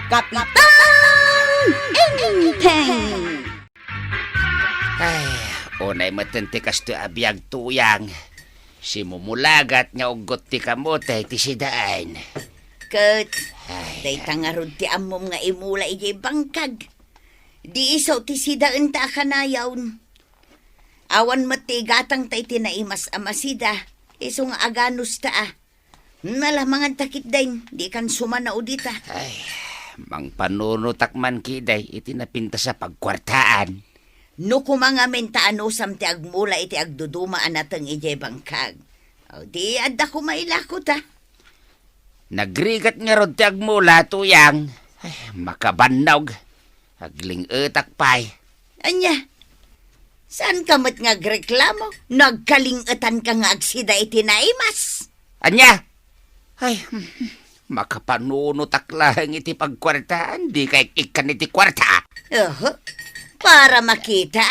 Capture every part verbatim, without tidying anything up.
Kapitan Enteng! Ay, unay metten ti kastoy a biag, Tuyang. Simumulagat nga uggot ti kamote ti sidaen. Ket, ay, dayta ngarud ti ammom nga imula idiay bangkag. Di isu ti sidaenta a kanayon. Awan met ti igatangta iti naimas a masida, isu nga aganusta a. Nala, manganta ketdin, dikan sumanao dita. Ay, mangpanunotak man ketdi iti napintas a pagkuartaan. No koma ngamin ta anusam ti agmula iti agduduma a nateng idiay bangkag, aw, di adda koma ilako ta. Nagrigat ngarud ti agmula, Tuyang. Ay, makabannog. Agling-etak pay. Ania? Saanka met nga agreklamo no agkaling-etanka nga agsida iti naimas? Ania? Ay, makapanunotak laeng iti pagkuartaan, dika ik-ikkan iti kuarta. Oho. Para makita,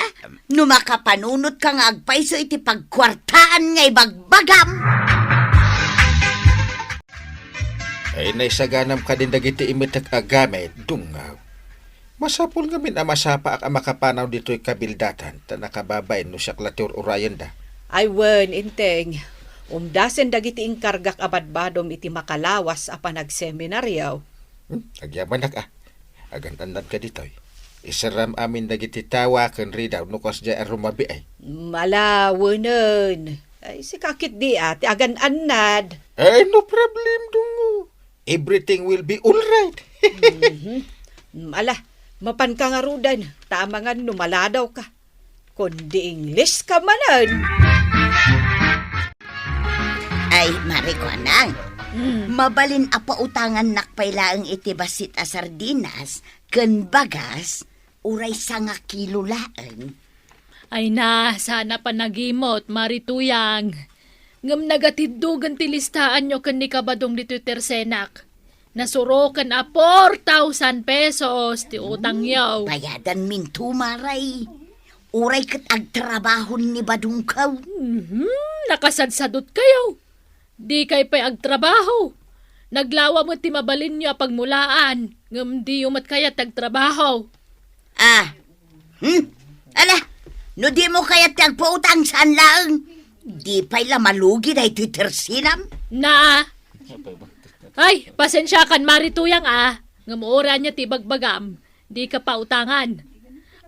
no makapanunotka nga agpayso iti pagkuartaan nga ibagbagam. Ay, naisaganam kadin dagiti imetek a gamit, Dungaw. Masapul ngamin a masapaak a makapanaw ditoy kabildatan ta nakababain no siak la ti ur-urayenda. Ay wen, Enteng. Umdasen dagiti inkargak a badbadom iti makalawas a panagseminaryo. Hmm, agyamanak a. Agan-annadka ditoy. Iseram amin dagiti tawa ken ridaw no kasdiay a rumabiay. Malawenen. Ay, sika ketdi a, ti agan-annad. Ay, no problem, Dungo. Everything will be all right. Mhm. Mm, ala, mapanka ngaruden, ta amangan no maladawka. Kundi English ka manen. Ay, Mari Kuanang, mm, mabalin a pautangannak pay laeng iti bassit a sardinas ken bagas, uray sanga kilo laeng. Ay na, saan a panagimot, Mari Tuyang. Ngem nagatiddogen ti listaanyo ken ni Kabadong ditoy tersenak. Nasuroken a four thousand pesos ti utangyo. Bayadanminto, Mari. Uray ket agtrabahon ni Badongko. Mhm, nakasadsadotkayo. Dikay pay agtrabaho. Naglawa met ti mabalinyo a pagmulaan, ngem diyo met kayat ti agtrabaho. Ah. Hmm? Ala, no dimo kayat ti agpautang, saan laeng? Di pay la malugi daytoy tersenam? Na. Ay, pasensiakan, Mari Tuyang, a. Ngem uray ania ti ibagbagam, dika pautangan.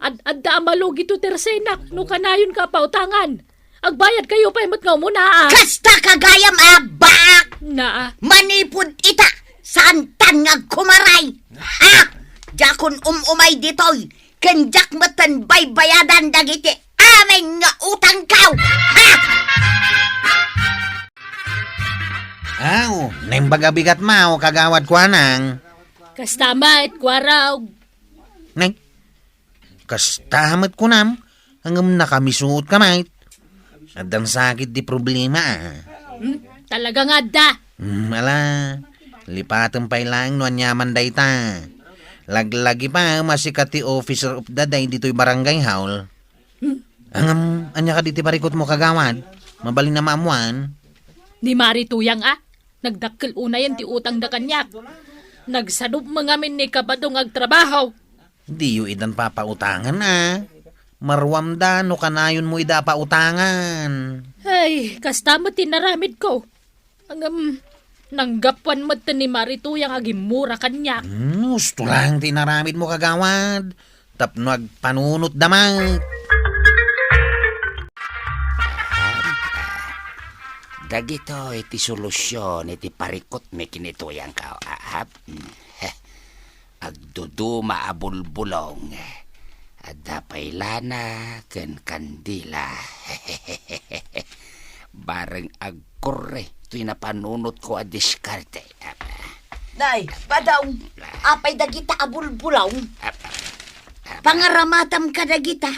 Ad-adda a malugi ti tersenak no kanayonka a pautangan. Agbayadkayo pay met nga umuna, a. Kasta ka gayam, a, baak! Na. Manipud ita, saantan nga agkumaray. Ha? Diakon um-umay ditoy, ken diak metten baybayadan dagiti amin nga utangko. Ha? Aw, naimbag a bigat maw, Kagawad Kuanang. Kasta met, Kuarog. Nay, kasta met kunam, ngem nakamisuot ka met. Addan sakit ti problema, a. Hmm, talaga nga adda. Hmm, ala, lipatem pay laeng no aniaman dayta. Laglagi pay a sika ti officer of the day ditoy barangay hall. Hmm. Ngem, ania kadi ti parikutmo, Kagawad? Mabalin a maammuan? Ni Mari Tuyang, a. Nagdakkel unayen ti utangda kaniak. Nagsadup met ngamin ni Kabadong agtrabaho. Diyo idan papautangan, a. Maruamda no kanayonmo ida a pautangan. Ay, kasta met ti inaramidko. Ngem, nanggapuan met ni Mari Tuyang a agimmura kaniak. Hmm, husto laeng ti inaramidmo, Kagawad. Tapno agpanunotda met. Dagitoy ti solusion iti parikutmi ken ni Tuyangko, a. Agduduma a bulbulong. Adda pay lana ken kandila. Bareng agkurre toy napanunotko a diskarte. Nay, Badong, apay dagita a bulbulong? Pangaramatam kadagita.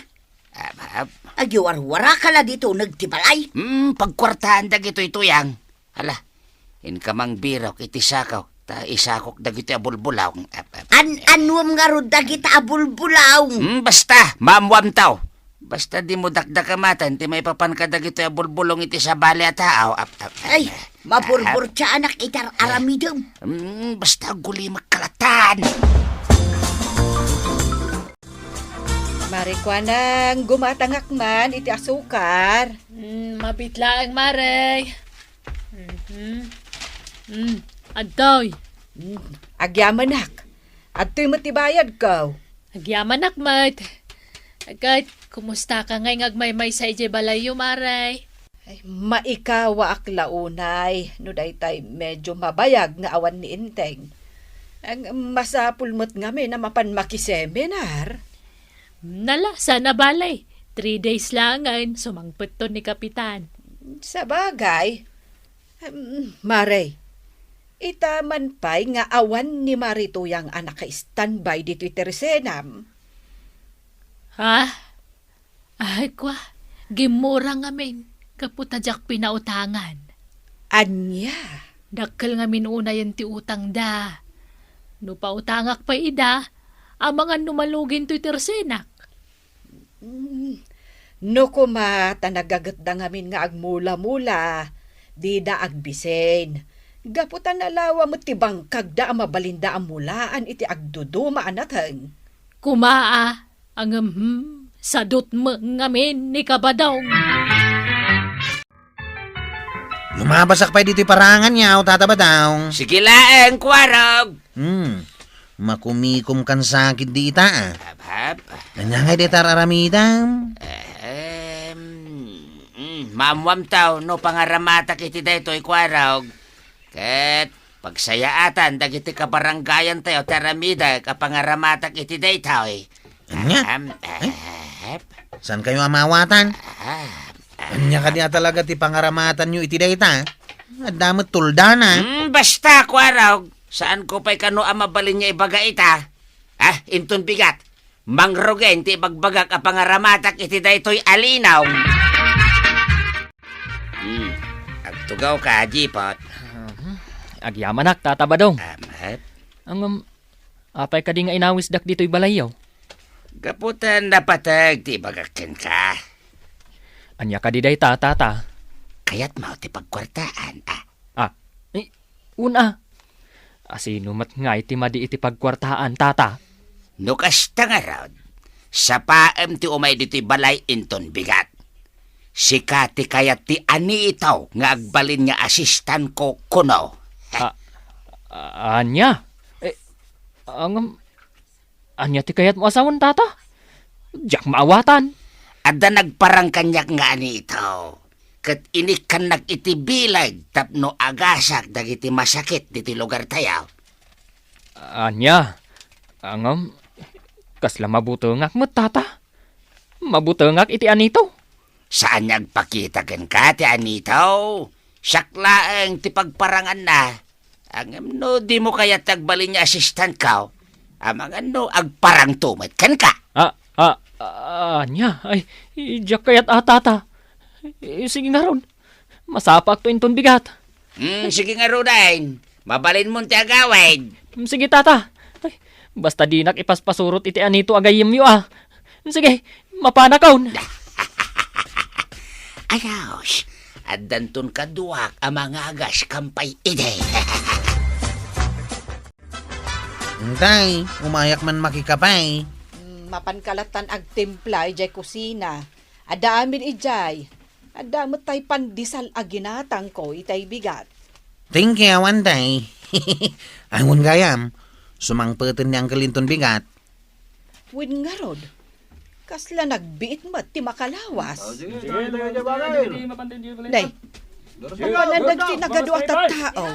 Ap, ap. Agiwarwaraka la ditoy nagtibalay. Hmm, pagkuartaan dagitoy, Tuyang. Ala, inka mangbirok iti sako, ta isakok dagitoy a bulbulong. Ap, ap. An-anuam ngarud dagita a bulbulong? Hmm, basta, maammuamto. Basta dimo dakdakematen ti maipapanka dagitoy a bulbulong iti sabali a tao. Ap, ap, ap. Ay, maburburtiaanak iti ar-aramidem. Hmm, basta agulimek ka latta. An- Mare Kuanang, gumatangak man iti asukar. Mm, mabiit laeng, Mare. Mhm. Mm, adtoy. Mm, agyamanak. Adtoy met ti bayadko. Agyamanak met. Ket, kumusta ka ngay nga agmaymaysa idiay balayyo, Mare? Ay, maikawaak la unay no daytay medyo mabayag nga awan ni Enteng. Ang masapul met ngamin a mapan makiseminar. Nala, sana balay. Three days langen, sumangpetton ni Kapitan. Sabagay. Em, Mare, ita man pay nga awan ni Mare Tuyang a naka-standby ditoy tersenam. Ha? Ay, kwa, gimmura ngamin, gapu ta diak pinautangan. Ania? Dakkel ngamin unayen ti utangda. No pautangak pay ida, amangan no malugi toy tersenak. Mm, no koma ta nagagetda ngamin nga agmula-mula, dida agbisin. Gapu ta nalawa met ti bangkagda a mabalinda a mulaan iti agduduma a nateng. Kumaa, Ngem, hmm, sadut met ngamin ni Kabadong. Lumabasak pay ditoy parangan niya, o Tata Badong. Sige laeng, Kuarog. Hmm. Makumikom kan sakit di ita, ah. Hap, hap. Ania ngay dayta ar-aramidam? Ehem. Mm, maammoam taw no pangaramatak iti daytoy, Kuarog. Ket pagsayaatan dagiti kabarangayantayo ti aramidek a pangaramatak iti daytoy. Ania? Ahem, eh? Ep. Saankayo a maawatan? Ah, ah. Ania kadi a talaga ti pangaramatanyo iti dayta? Adda met tuldana. Hmm, basta, Kuarog. Saanko pay kano a mabalin nga ibaga ita? Ah, inton bigat. Mangrugen ti ibagbagak a pangaramatak iti daytoy a linaw. Hmm. Agtugaw ka, Jipot. Mhm. Agyamanak, Tata Badong. Amat. Ngem, apay kadi nga inawisdak ditoy balayyo? Gapu ta napateg ti ibagak kenka. Ania kadi dayta, Tata? Kayatmo ti pagkuartaan, a? Ah, eh, una. Asino met ngay ti madi iti pagkuartaan, Tata? No kasta ngarud, sapaem ti umay ditoy balay inton bigat. Sika ti kayat ti anitaw nga agbalin nga asistanko kuno. Ah, ah, ania? Eh, ngem, ania ti kayatmo a sawen, Tata? Diak maawatan. Adda nagparang kaniak nga anitaw, ket inikkannak iti bileg tapno agasak dagiti masakit ditoy lugartayo. Ania? Ngem, kasla mabutengak met, Tata. Mabutengak iti anito. Saan nga agpakita kenka ti anito? Siak laeng ti pagparanganna. Ngem no dimo kayat ti agbalin nga asistentko, amangan no agparangto met kenka. Ah, ah, ah, ania? Ay, diak kayat a, Tata. Eh, sige ngarud. Masapakto inton bigat. Hmm, sige ngaruden. Mabalinmon ti agawid. Hmm, sige, Tata. Ay, basta dinak ipaspasurot iti anito a gayyemyo, a. Hmm, sige, mapanakon. Ayos, addanton kaduak a mangagas kampay idi. Intay, umayak man makikape. Hmm, mapanka lattan agtimpla idiay kusina. Adda amin idiay. Adda met tay pandesal a ginatangko itay bigat. Thank you, Antay. Ay, wen gayam, sumangpeten ni Uncle inton bigat. Wen ngarud, kasla nagbiit met ti makalawas. Nay, apanan dagiti nagadu a tattao?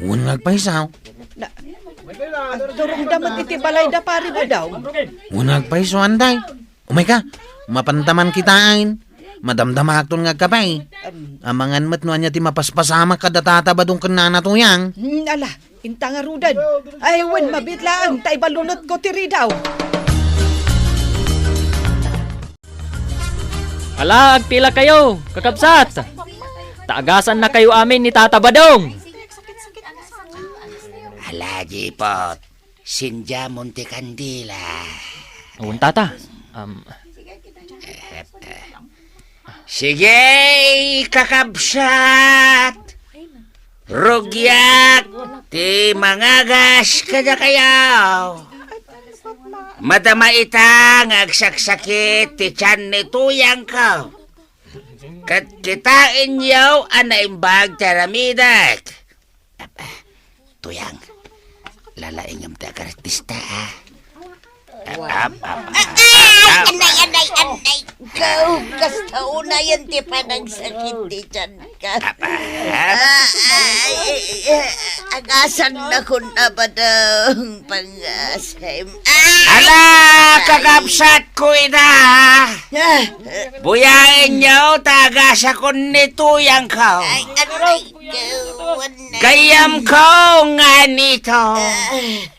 Wen nga agpayso. Na, agturongda met iti balayda, Pari Badong. Wen nga agpayso, Antay. Umayka, mapanta man kitaen. Madamdamaakton nga agkape. Em. Amangan met no ania ti mapaspasamak kada Tata Badong ken Nana Tuyang. Hmm, ala, inta ngaruden. Ay, wen, mabiit laeng, ta ibalunotko ti ridaw. Ala, agpilakayo, kakabsat. Ta agasannakayo amin ni Tata Badong. Ala, Jipot. Sindiamon ti kandila. Wen, Tata. Um, Sige, kakabsat! Rugiak ti mangagas kadakayo. Madama ita nga agsaksakit ti tian ni tuyangko. Ket kitaenyo a naimbag ti aramidek. Ap-, ah, Tuyang, lalaingem ti agartista, ah. Ap, ap, ap, ap, ap. Anay, anay, anay. Ikaw, kasta unayen ti panagsakit ti tianka. Ap, ap. Ah, ay, ay, ay, agasan na kun abadang pangasem. Ah! Ala, kakabsat ko ida. Ah. Buyaenyo, ta agasakon ni tuyangko. Ay, anay, ikaw, anay. Gayyemko nga anito. Ah.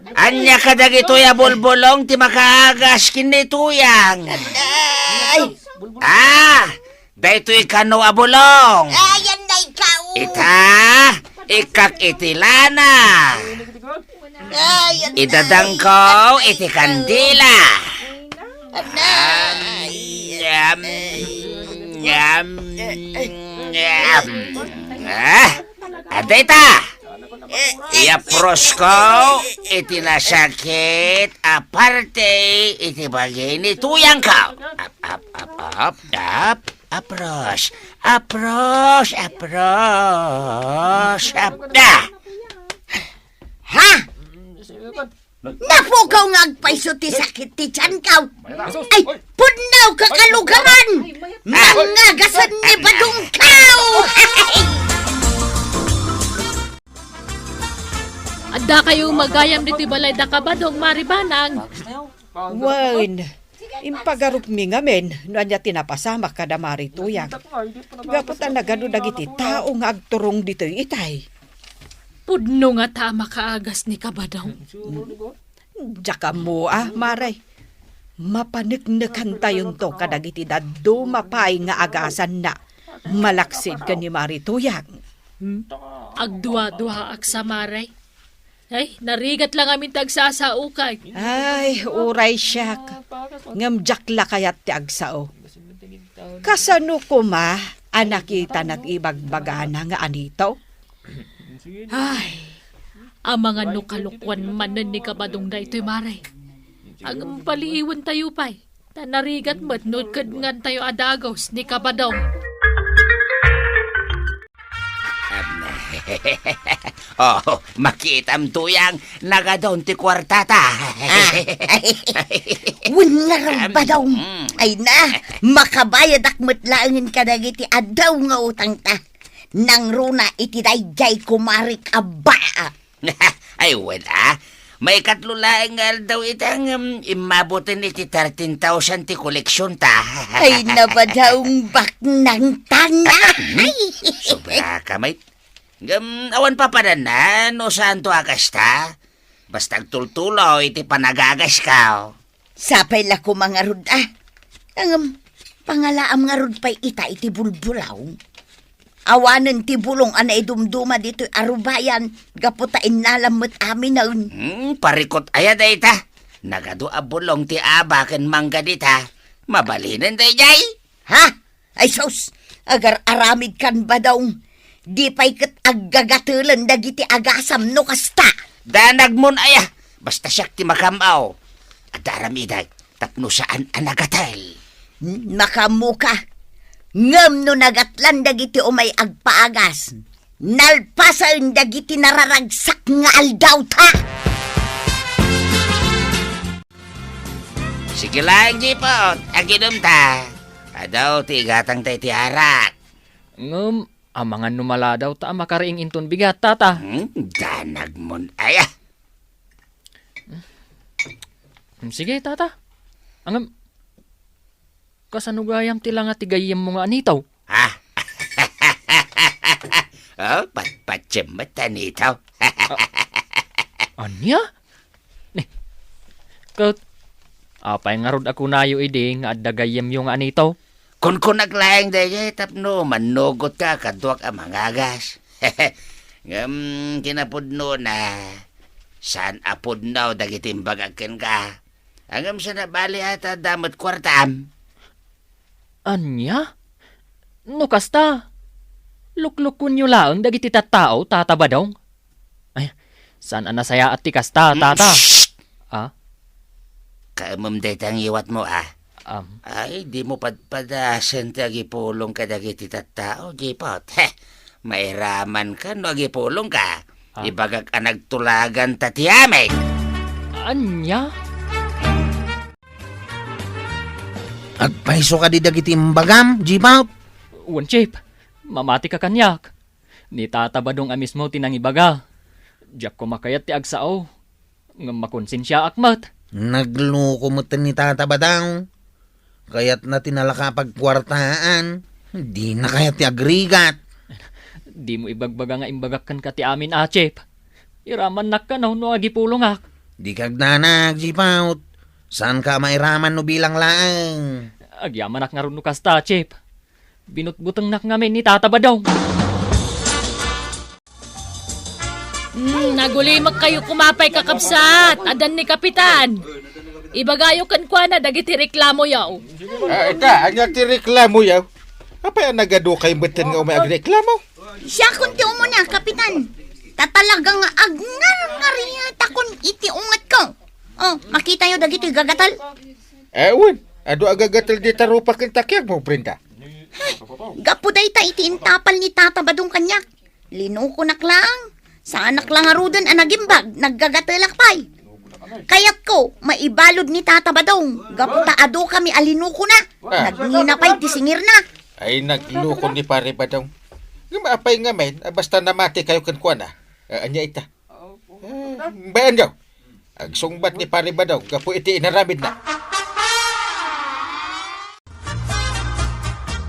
Ania kadagitoy a bulbulong ti makaagas ken ni tuyang? Ay! Ah! Daytoy kano a bulong. Ayan na ikaw. Ita, ikkak iti lana. Ayan na. Idadangko iti kandila. Anay. Am, am, am, am. Ah, adda ita. Iyaprosko iti nasakit a parte iti bagi ni tuyangko. Ap, ap, ap, ap, ap, apros, apros, apros, ap, ah! Ha? Napukaw nga agpayso ti sakit ti tiankaw. Ay, pudno ka kalugaran! Nangagasan ni badongkaw! Adda kayo magayam ditoy balay da Kabadong, Mari Banang. Wen, impagarupmi ngamin no ania ti napasamak kada Mari Tuyang. Gapu ta nagadu dagiti tao nga agturong ditoy itay. Pudno ngata a makaagas ni Kabadong. Diak ammo a, Mare. Mapaneknekantayonto kadagiti dadduma pay nga agasanna, malaksid ken ni Mari Tuyang. Agduaduaak sa, Mare. Ay, narigat la ngamin ti agsasaokay. Ay, uray siak. Ngem diak la kayat ti agsao. Kasano koma a nakitana ti ibagbagana nga anito? Ay, amangan no kalokuan manen ni Kabadong daytoy, Mare. Agpaliiwentayo pay, ta narigat met no kedngantayo a dagus ni Kabadong. Oh, makitam, Tuyang, nagadon ti kuartata. Ah. Wen ngarud, Badong. Mm. Ay na, makabayadak met laengen kadagiti adu nga utangta. Nangruna iti daydiay kumarik a baa. Ay, wen a. Maikatlo laeng nga aldaw ita ngem immaboten iti thirteen thousand ti koleksionta. Ay, na, Badong, baknangtana. Ay. Sobra ka, mait. Ngem, awan papadanna no saanto a kasta. Basta agtultulo iti panagagaska. Sapay la koma ngarud a. Ngem, pangalaam ngarud pay ita iti bulbulaw. Awanen ti bulong a naidumduma ditoy a rubayan gapu ta innalam met aminen. Hmm, parikut aya dayta. Nagadu a bulong ti aba ken mangga dita. Mabalinen daydiay. Ha? Ay sus, agar-aramidkan, Badong. Di pay ket aggagatelen dagiti agasam no kasta. Danagmon aya, basta siak ti makam-aw. Adda aramidek tapno saan a nagatel. Makammoka. Ngem no nagatlan dagiti umay agpaagas, nalpasen dagiti nararagsak nga aldawta. Sige laeng, Jipot, aginumta. Adu ti igatangta iti arak. Ngem, amangan no maladaw ta a makariing inton bigat, tata. Hmm, danagmon aya. Hmm, sige, tata. Ngem, kasano gayam ti langa ti gayyemmo nga anito? Ha? Oh, patpatsem met anito. Ah, ania? Ni, ket, apay ngarud a kunayo idi nga adda gayyemyo nga anito? Kunkunak laeng daydiay tapno mannugotka a kaduak a mangagas. Ngem kinapudnona, saan a pudno dagiti imbagak kenka. Ngem saan a bali a ta adda met kuartam. Ania? No kasta, Luklukuenyo laeng dagiti tattao, Tata Badong. Ay, saan a nasayaat ti kasta, Mm, Tata? Shh! Ah? Kaemem dayta ngiwatmo, ah. Am. Ay, dimo padpadasen ti agipulong kadagiti tattao, Jipot. Heh, mairamanka no agipulongka. Ah. Ibagak a nagtulaganta ti amin. Ania? Agpayso kadi dagiti imbagam, Jipot? Wen, Chief. Mamatika kaniak. Ni Tata Badong a mismo ti nangibaga. Diak koma kayat ti agsao. Ngem makonsensiaak met. Nagluko met ni Tata Badong. Kayatna ti nalaka a pagkuartaan. Dina kayat ti agrigat. Dimo ibagbaga nga imbagak kenka ti amin a, Chief. Iramannak kano no agipulongak. Dika agdanag, Jipot. Saanka a mairaman no bilang laeng. Agyamanak ngarud no kasta, Chief. Binutbutengnak ngamin ni Tata Badong. Hmm, nagulimekkayo koma pay, kakabsat. Addan ni Kapitan. Ibagayo kenkuana dagiti reklamoyo. Ah, ita, ania ti reklamoyo? Apay a nagadukayo metten nga umay agreklamo? Siakon ti umuna, Kapitan. Ta talaga nga agngarngariatakon iti ungetko. Oh, makitayo dagiti gagatel? Eh, wen. Adu a gagatel dita rupa ken ta kiagmo, Brenda. Gapu dayta iti intapal ni Tata Badong kaniak. Linukonak laeng. Saanak la ngaruden a nagimbag, naggagatelak pay. Kayatko, maibalud ni Tata Badong, gapu ta adu kami a linukona. Ah. Nagngina pay ti singirna. Ay, nagluko ni Pare Badong. Ngem apay ngamin, a basta namatikayo kenkuana. Ah, ania ita? Ah, bayanyo. Agsungbat ni Pare Badong gapu iti inaramidna.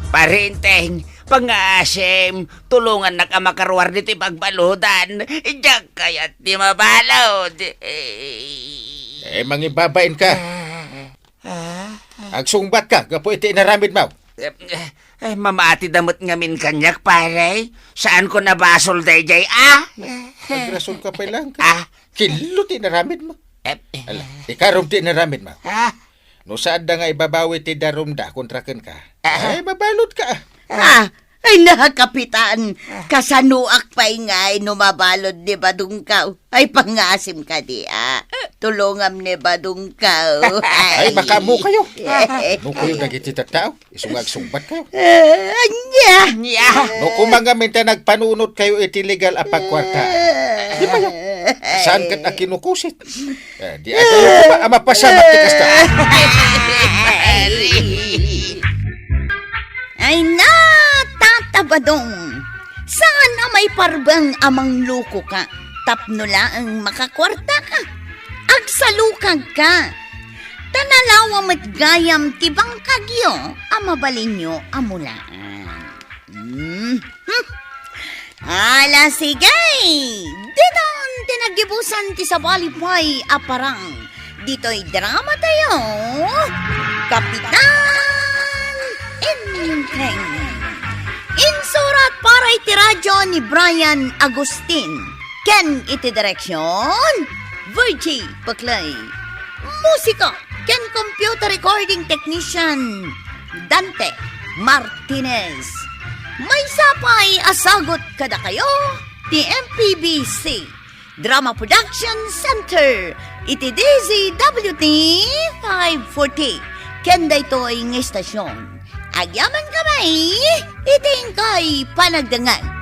Pare Enteng, pangngaasim, tulongannak a makaruar ditoy pagbaludan. Diak kayat ti mabalud. Eh, mangibabain ka. Ah, ah. Agsungbat ka gapu iti inaramidmo. Eh, eh, eh, mamatida met ngamin kaniak, pare. Saanko a basol daydiay, ah? Agrason ka pay lang. Ah. Killo ti inaramidmo. Eh, eh. Ala, ikarom ti inaramidmo. Ah. No saanda nga ibabawi ti darumda kontra kenka, ah, ay, mabaludka, ah. Ah, ay, na, Kapitan, ah, kasanoak pay ngay no mabalud ni Badongko? Ay, pangngaasim kadi, ah. Tulongam ni Badongko. Ay, ay, makaammokayo. Ay. Ammokayo dagiti tattao. Isu nga agsungbatkayo. Eh, ania? Ania? No koma ngamin ta nagpanunotkayo iti legal a pagkuarta. Di ba yan? Saan ket a kinukusit? Eh, di atayo koma a mapasamak ti kasta. Ay na, Tata Badong. Saan a maiparbeng a mangluko ka tapno laeng makakuarta ka? Agsalukag ka. Ta nalawa met gayam ti bangkagyo a mabalinyo a mulaan. Hmm. Hmm. Ala, sige! Ditan ti naggibusan ti sabali pay a parang ditoy drama tayo, Kapitan Enteng. Insurat para iti radyo ni Brian Agustin. Ken iti direksyon, Virgie Paclay. Musika ken computer recording technician, Dante Martinez. Maysa pay a sagut kadakayo ti M P B C Drama Production Center iti D Z W T five forty. Ken daytoy nga istasyon, agyamankami iti inkay panagdengngeg.